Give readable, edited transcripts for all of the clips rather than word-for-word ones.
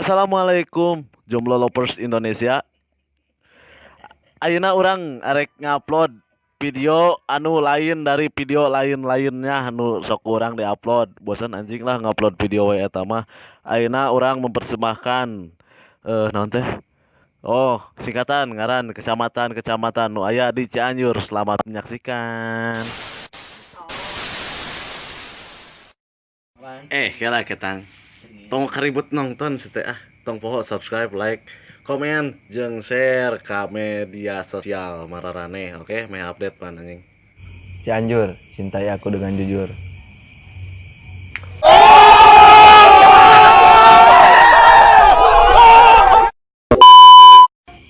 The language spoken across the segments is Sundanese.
Assalamualaikum Jomblo Lovers Indonesia. Ayeuna urang arek ngupload video anu lain dari video lain-lainnya anu sok urang diupload. Bosan anjing lah ngupload video we eta mah. Ayeuna urang mempersembahkan naon teh? Oh, singkatan ngaran kecamatan-kecamatan nu aya di Cianjur. Selamat menyaksikan. Kela ketang. Tong keribut nonton sete ah. Tong poho subscribe, like, komen, jeung share ka media sosial mararaneh, oke? Meh update pan anjing. Cianjur, cintai aku dengan jujur.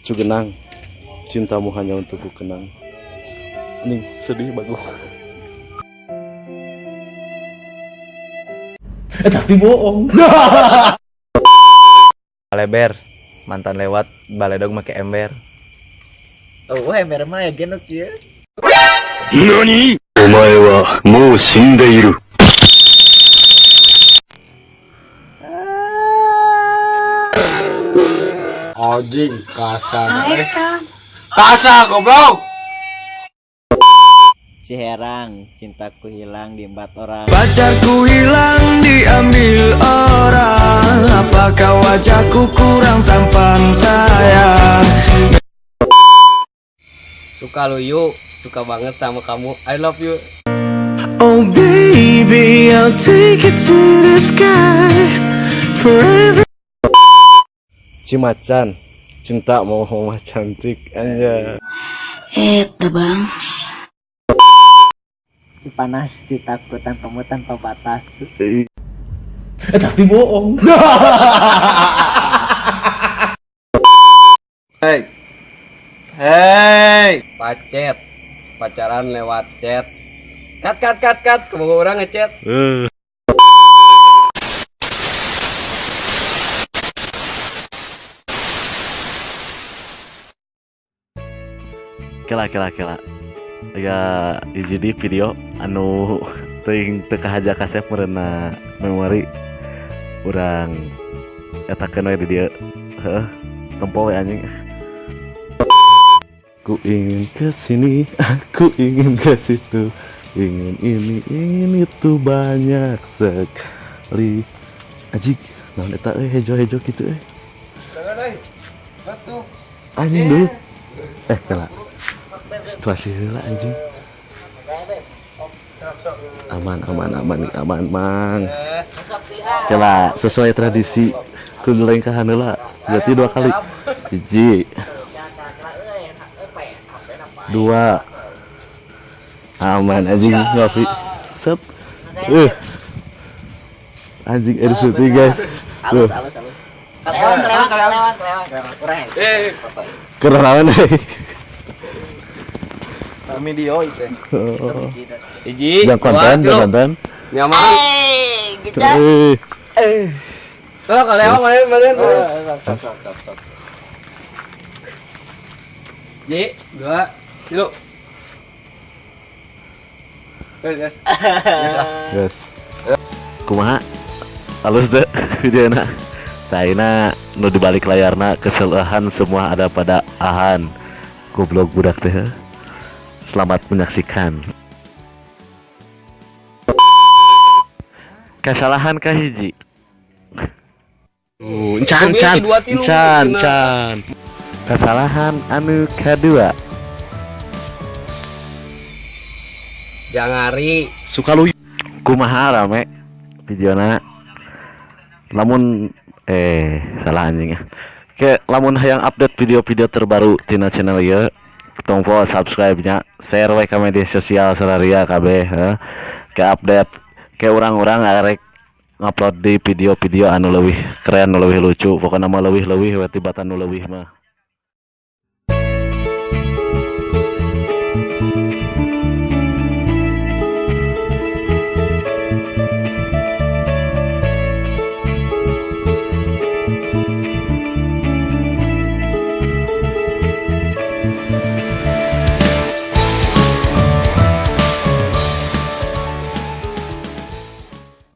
Cugenang, cintamu hanya untukku kenang. Anjing, sedih bagus. Tapi bohong. Leber, mantan lewat baledog make ember. Oh, ember mah ya genok ya. 何お前はもう死んでいる。 Anjing kasar. Kasar goblok. Ciherang, cintaku hilang di empat orang. Pacarku hilang diambil orang. Apakah wajahku kurang tampan sayang? Suka luyu, suka banget sama kamu. I love you. Oh baby, I'll take you to the sky forever. Cimacan, cinta mau mah cantik anjay. Bang. Cipanas, cintaku tanpamu tanpa batas. Tapi bohong. Hey. Hey. Pacet. Pacaran lewat chat. Cut cut cut cut. Kebawa orang ngechat. Kela kela kela. Ya hiji di video anu teuing teu kahaja kasep meurena memori urang etakeun we di dieu. Heuh, tempo we anjing. Aku ingin ke sini, aku ingin ke situ, ingin ini, ingin itu banyak sekali. Anjing, naon eta euy hejo-hejo kitu euy. Anjing dulu. Kela. Situasi heula anjing. Aman aman aman aman mang. Kela sesuai tradisi kudu lengkahan heula. Berarti 2 kali. 1 2. Aman anjing ngopi. Sep. Anjing episode guys. Tuh. Kelewat. Keren euy. Video itu. Hiji, jangan konten, jangan konten. Nyaman. Tuh, kelewat mana? Ji, 2, 3. Guys. Guys. Kumaha? Halus deh videona. Taina nu di balik layarna kesalahan semua ada pada Ahan. Goblok budak teh. Selamat menyaksikan. Kesalahan kahiji. Can can can can. Kesalahan anu kedua. Jangari suka luyu. Kumaha rame videona. Lamun salah anjing ya. Oke, lamun hayang update video-video terbaru tina channel ieu, tong poho subscribe-nya, share we ka media sosial sararia kabeh, ke update ke urang-urang arek ngupload di video-video anu leuwih keren, nu leuwih lucu, pokona mah leuwih-leuwih we tibatan nu leuwih mah.